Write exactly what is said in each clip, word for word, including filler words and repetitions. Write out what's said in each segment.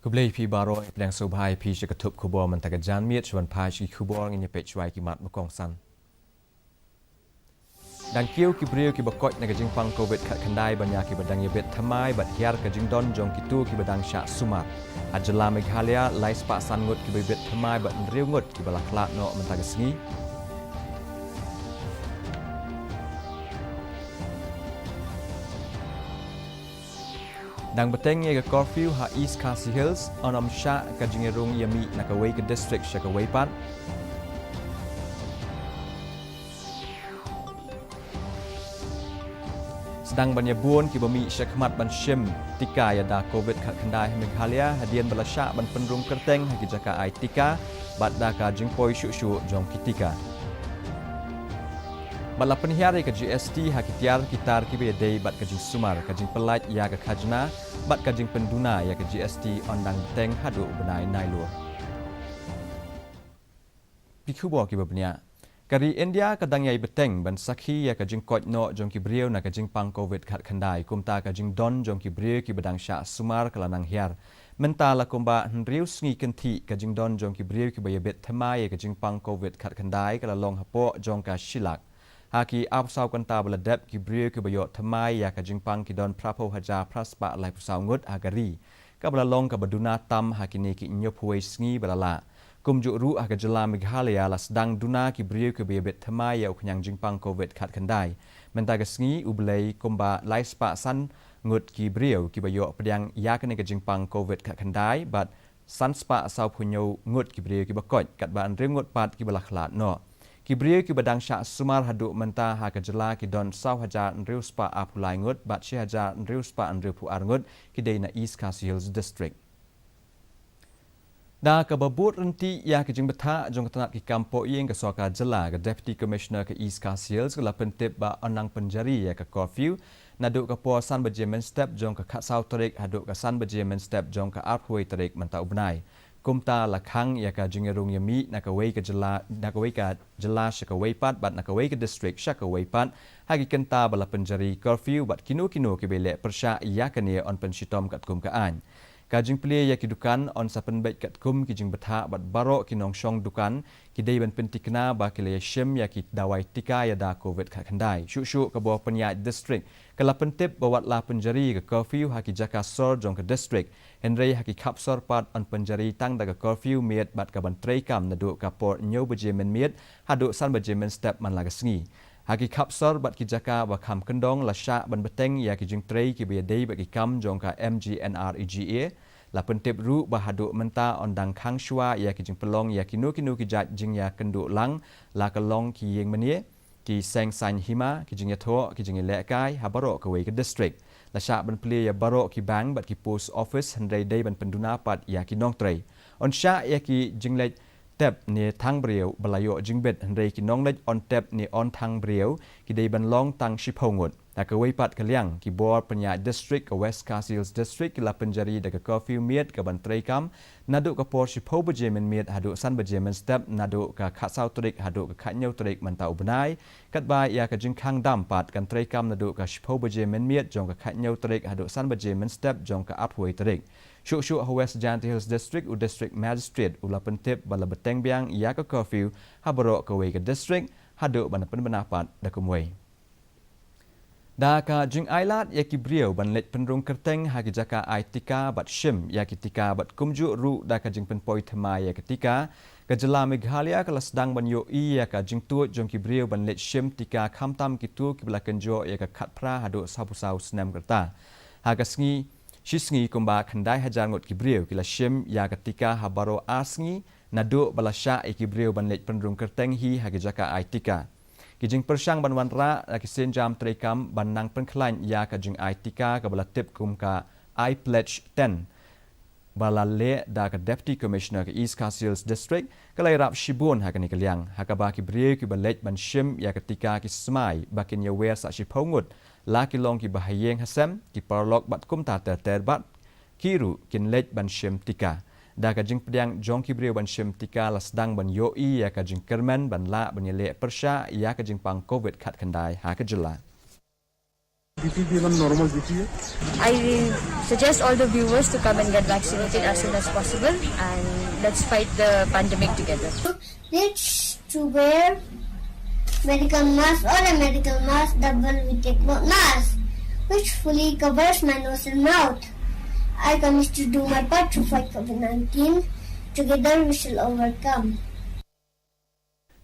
Khublei phi baroh, pdiang sngewbha ïa phi sha ka thup khubor mynta ka janmiet. Shuwa ban phai sha ki khubor, ngin ïa peit shwa ïa ki mat ba kongsan. Dang kiew ki briew kiba koit na ka jingpang covid khatkhyndai ban ïa kiba dang ïa bit thymmai bad hiar ka jingdon jong kito kiba dang shah sumar. Ha jylla Meghalaya, lai spah san ngut kiba ïa bit thymmai bad hynriew ngut kiba la khlad noh mynta ka sngi. Dang bteng ïa ka curfew ha East Khasi Hills, yn ym shah ka jingïarung ïa mih na kawei ka district sha kawei pat. Sdang ban ïa bun kiba mih shakhmat ban shim tika ïa da covid khatkhyndai ha Meghalaya, hadien ba la shah ban pynrung kyrteng ha ki jaka ai tika bad da ka jingpoi shuh shuh jong ki tika. Bad la pynhiar ïa ka G S T ha ki tiar ki tar kiba ïadei bad ka jingsumar, ka jingpyllait ïa ka khajna bad ka jingpynduna ïa ka G S T yn dang bteng haduh u bnai Nailur. Ki khubor kiba bniah. Ka ri India ka dang ïai bteng ban sakhi ïa ka jingkoit noh jong ki briew na ka jingpang covid khatkhyndai, kumta ka jingdon jong ki briew kiba dang shah sumar ka la nang hiar. Mynta la kumba hynriew sngi kynthih ka jingdon jong ki briew kiba ïa bit thymmai ïa ka jingpang covid khatkhyndai ka la long hapoh jong ka shi lak. Ha ki arphew saw kynta ba la dep, ki briew kiba ïoh thymmai ïa ka jingpang ki don phraphew hajar phra spah laiphew saw ngut ha ka ri, kaba la long kaba duna tam ha kine ki hynñiewphew wei sngi ba la lah. Kumjuh ruh ha ka jylla Meghalaya la sdang duna ki briew kiba ïa bit thymmai ïa u khñiang jingpang covid khatkhyndai. Mynta ka sngi U Blei, kumba lai spah san ngut ki briew kiba ïoh pdiang ïa kane ka jingpang covid khatkhyndai bad san spah sawphew hynñiew ngut ki briew kiba koit, katba hynriew ngut pat kiba la khlad noh. Ki briew kiba dang shah sumar haduh mynta ha ka jylla ki don saw hajar hynriew spah arphew lai ngut bad shi hajar hynriew spah hynriewphew ar ngut ki dei na East Khasi Hills District. Da kaba bud ryntih ïa ka jingbthah jong ka tnat ki kam pohïing ka sorkar jylla, ka Deputy Commissioner ka East Khasi Hills ka la pyntip ba yn nang pynjari ïa ka curfew naduh ka por san baje mynstep jong ka khatsaw tarik haduh ka san baje mynstep jong ka arphew wei tarik mynta u bnai. Kumta la khang ïa ka jingïarung ïa mih na kawei ka jylla, na kawei ka jylla sha kawei pat bad na kawei ka district sha kawei pat, ha ki kynta ba la pynjari curfew, bad kino kino kiba leh pyrshah ïa kane yn pynshitom katkum ka aiñ. Ka jingplie ïa ki dukan yn sa pynbeit katkum ki jingbthah bad baroh ki nongshong dukan ki dei ban pyntikna ba ki la ïa shim ïa ki dawai tika ïa da covid khatkhyndai. Shuh shuh ka bor pynïaid district ka la pyntip ba wat la pynjari ka curfew ha ki jaka sor jong ka district, hynrei ha ki khap sor pat yn pynjari tang da ka curfew miet bad ka ban treikam naduh ka por hynñiew baje mynmiet haduh san baje mynstep man la ka sngi. Ha ki khap sor bad ki jaka ba kham kyndong la shah ban bteng ïa ki jingtrei kiba ïadei bad ki kam jong ka M G N R E G A. La pyntip ruh ba haduh mynta yn dang khang shuwa ïa ki jingpynlong ïa kino kino ki jait jingïakynduh lang, la ka long ki ïing mane, ki seng saiñ hima, ki jingïathoh, ki jingïalehkai ha baroh kawei ka district. La shah ban plie ïa baroh ki bank bad ki post office, hynrei dei ban pynduna pat ïa ki nongtrei. Yn shah ïa ki jingleit tep ne thang briew ba la ïoh jingbit, hynrei ki nongleit on tep ne on thang briew ki dei ban long tang shiphew ngut. Ha kawei pat ka liang, ki bor pynïaid district ka West Khasi Hills District ki la pynjari da ka curfew miet ka ban treikam naduh ka por shiphew baje mynmiet haduh san baje mynstep naduh ka khatsaw tarik haduh ka khathynñiew tarik mynta u bnai. Katba ïa ka jingkhang dam pat kan treikam naduh ka shiphew baje mynmiet jong ka khathynñiew tarik haduh san baje mynstep jong ka arphew wei tarik. Shuh shuh ha West Jaintia Hills District, u District Magistrate u la pyntip ba la bteng biang ïa ka curfew ha baroh kawei ka district haduh ban pynbna pat da kumwei. Da ka jingailad ïa ki briew ban leit pynrung kyrteng ha ki jaka ai tika bad shim ïa ki tika bad kumjuh ruh da ka jingpynpoi thymmai ïa ki tika, ka jylla Meghalaya ka la sdang ban ïohi ïa ka jingtuid jong ki briew ban leit shim tika, khamtam kito kiba la kynjoh ïa ka khatphra haduh sawphew saw snem ka rta. Ha ka sngi, shi sngi kumba khyndai hajar ngut ki briew ki la shim ïa ka tika ha baroh ar sngi naduh ba la shah ïa ki briew ban leit pynrung kyrteng hi ha ki jaka ai tika. Ki jingpyrshang ban wanrah ïa ki sienjam treikam ban nang pynkhlaiñ ïa ka jingai tika kaba la tip kum ka I Pledge ten ba la leh da ka Deputy Commissioner ka East Khasi Hills District ka la ïarap shibun ha kane ka liang, ha kaba ki briew kiba leit ban shim ïa ka tika ki smai ba kin ïawer sa shiphew ngut, la ki long kiba ha ïing ha sem, ki paralok bad kumta ter ter bad ki ruh kin leit ban shim tika. Da ka jingpdiang jong ki briew ban shim tika la sdang ban ïohi ïa ka jingkyrmen ban lah ban ïaleh pyrshah ïa ka jingpang covid khatkhyndai ha ka jylla. बीपी भी एकदम नॉर्मल बीपी है। I suggest all the viewers to come and get vaccinated as soon as possible and let's fight the pandemic together. Needs to wear medical mask or a medical mask double with a cloth mask which fully covers my nose and mouth. I commit to do my part to fight COVID nineteen. Together we shall overcome.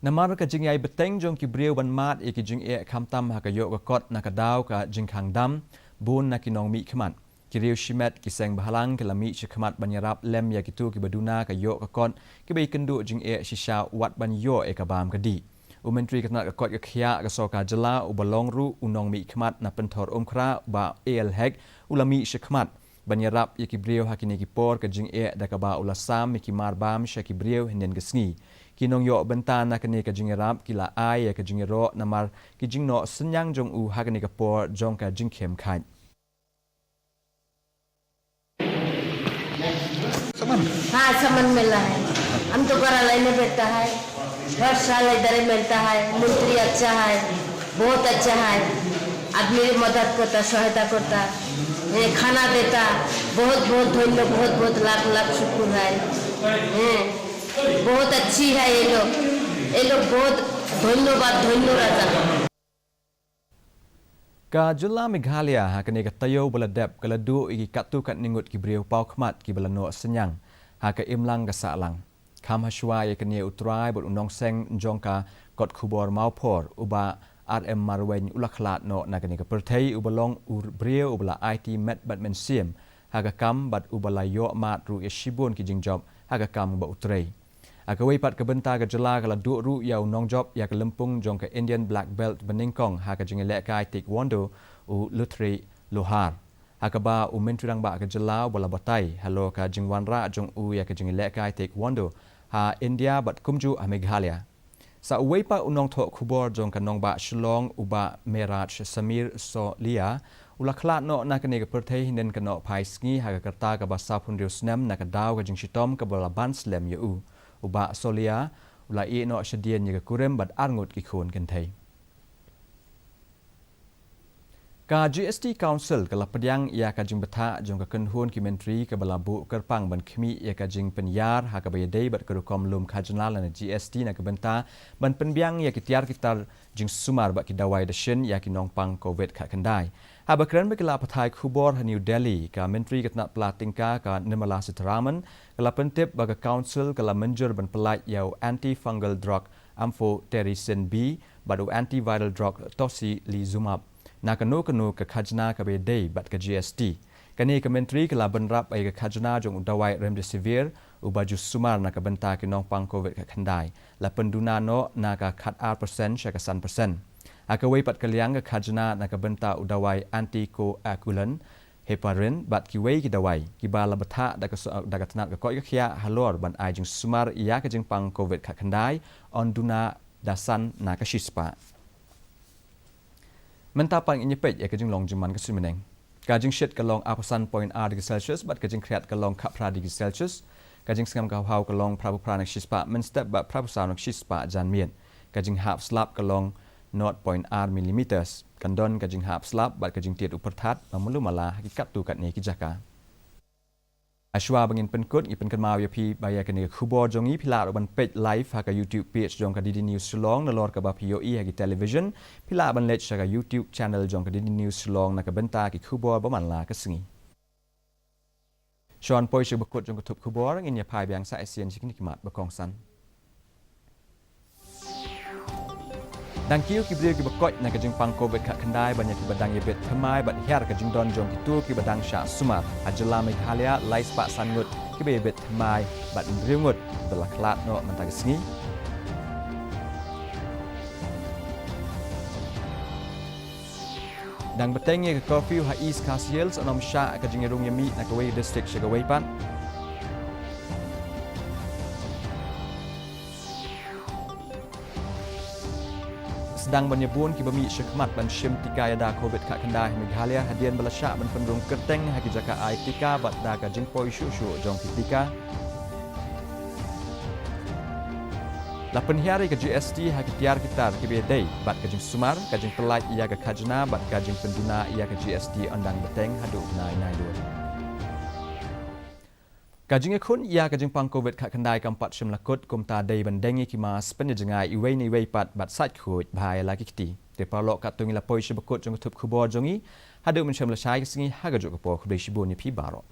Namar ka jingïai bteng jong ki briew ban mad ïa ki jingeh khamtam ha ka ïoh ka kot na ka daw ka jingkhang dam, bun na ki nongmihkhmat, ki riew shimet, ki seng bhalang ki la mih shakhmat ban ïarap lem ïa kito kiba duna ka ïoh ka kot, kiba ïakynduh jingeh shisha wat ban ïoh ïa ka bam ka dih. U Myntri ka tnat ka koit ka khiah ka sorkar jylla uba long ruh u nongmihkhmat na Pynthor Umkhra, Bah A L Hek, u la mih shakhmat ban ïarap ïa ki briew ha kine ki por ka jingeh da kaba u la sam ïa ki mar bam sha ki briew hynnin ka sngi. Ki nongïoh bynta na kane ka jingïarap ki la ai ïa ka jingïaroh namar ki jingnoh synñiang jong u ha kane ka por jong ka jingkhim khait. हाँ, समन मिला है। हम तो घरा लाइने बैठता है, हर साल इधर ही मिलता है। मंत्री अच्छा है, बहुत अच्छा है। आदमी की मदद करता, सहायता करता, ये खाना देता। बहुत बहुत धन्य, बहुत बहुत लाख लाख शुक्र है। हैं, बहुत अच्छी है ये लोग, ये लोग बहुत धन्यवाद, धन्य राजा। Ka jylla Meghalaya ha kane ka taïew ba la dep ka la duh ïa ki katto katne ngut ki briew paw khmat kiba la noh synñiang ha ka imlang ka sahlang. Kham hashwa ïa kane u trai bad u nongseng jong ka kot khubor Mawphor, u Bah R M Marwein, u la khlad noh na kane ka pyrthei, uba long u briew uba la aiti met bad mynsiem ha ka kam bad uba la ïoh mad ruh ïa shibun ki jingjop ha ka kam ba u trei. Ha kawei pat ka bynta, ka jylla ka la duh ruh ïa u nongjop ïa ka lympung jong ka Indian Black Belt banyngkong ha ka jingïalehkai Taekwondo, u Luthri Lohar, ha kaba u Myntri Rangbah ka jylla uba la batai halor ka jingwanrah jong u ïa ka jingïalehkai Taekwondo ha India bad kumjuh ha Meghalaya. Sa uwei pat u nongthoh khubor jong ka nongbah Shillong, u Bah Mehraj Samir Solia, u la khlad noh na kane ka pyrthei hynnin ka nohphai sngi ha ka rta kaba sawphew hynriew snem na ka daw ka jingshitom kaba la ban slem ïa u. U Bah Solia u la ïeh noh shadien ïa ka kurim bad arngut ki khun kynthei. Ka G S T Council ka la pdiang ïa ka jingbthah jong ka kynhun ki myntri kaba la buh kyrpang ban khmih ïa ka jingpynïar ha kaba ïadei bad ka rukom lum khajna lane G S T na ka bynta ban pynbiang ïa ki tiar ki tar jingsumar bad ki dawai dashin ïa ki nongpang COVID khatkhyndai. Haba kren bad ki lad pathai khubor ha New Delhi, ka Myntri ka tnat pla tyngka ka Nirmala Sitharaman ka la pyntip ba ka Council ka la mynjur ban pyllait ïa u antifungal drug amphotericin B bad u antiviral drug tocilizumab na kano kano ka khajna kaba ïadei bad ka G S T. Kane ka Myntri ka la bynrap ïa ka khajna jong u dawai Remdesivir uba ju sumar na ka bynta ki nongpang COVID khatkhyndai, la pynduna noh na ka khatar percent sha ka san percent. Ha kawei pat ka liang, ka khajna na ka bynta u dawai anticoagulant, heparin bad kiwei ki dawai kiba la bthah da ka so-, da ka tnat ka koit ka khiah halor ban ai jingsumar ïa ka jingpang COVID khatkhyndai yn duna da san na ka shispah. Mynta pat ngin ïa peit ïa ka jinglong jingman ka suiñ bneng. Ka jingshit ka long arphew san point ar degree Celsius bad ka jingkhriat ka long khatphra degree Celsius. Ka jingsngem ka hawhaw ka long phraphew phra na ka shispah mynstep bad phraphew saw na ka shispah janmiet. Ka jinghap slap ka long nought point ar millimeters. Kan don ka jinghap slap bad ka jingtied u pyrthat ba malu mala ha ki katto katne ki jaka. Hashwa ba ngin pynkut, ngi pynkynmaw ïa phi ba ïa kane ka khubor jong ngi phi lah ruh ban peit live ha ka YouTube page jong ka D D News Shillong, nalor kaba phi ïohi ha ki television phi lah ban leit sha ka YouTube channel jong ka D D News Shillong na ka bynta ki khubor ba man la ka sngi. Shuwa ban poi sha kaba kut jong ka thup khubor, ngin ïa phai biang sa shisien sha kine ki mat ba kongsan. Dang kiew ki briew kiba koit na ka jingpang COVID khatkhyndai ban ïa kiba dang ïa bit thymmai bad hiar ka jingdon jong kito kiba dang shah sumar. Ha jylla Meghalaya, lai spah san ngut kiba ïa bit thymmai bad hynriew ngut kiba la khlad noh mynta ka sngi. Dang bteng ïa ka curfew ha East Khasi Hills, ym shah ka jingïarung ïamih na kawei ka district sha kawei pat. Sdang ban ïa bun kiba mih shakhmat ban shim tika ïada COVID khatkhyndai ha Meghalaya hadien ba la shah ban pynrung kyrteng ha ki jaka ai tika bad da ka jingpoi shuh shuh jong ki tika. La pynhiar ïa ka GST ha ki tiar ki tar kiba dei bad ka jingsumar, ka jingpyllait ïa ka khajna bad ka jingpynduna ïa ka GST yn dang bteng haduh u bnai Nailur. Ka jingïakhun ïa ka jingpang Covid khatkhyndai kam pat shym la kut, kumta dei ban deng ïa ki mask, pynïajngai iwei na iwei pat bad sait khuid bha ïa la ki kti. Te paralok, katto ngi la poi sha bakut jong ka thup khubor jong ngi. Haduh mynshem lashai ka sngi, ha kajuh ka por, khublei shibun ïa phi baroh.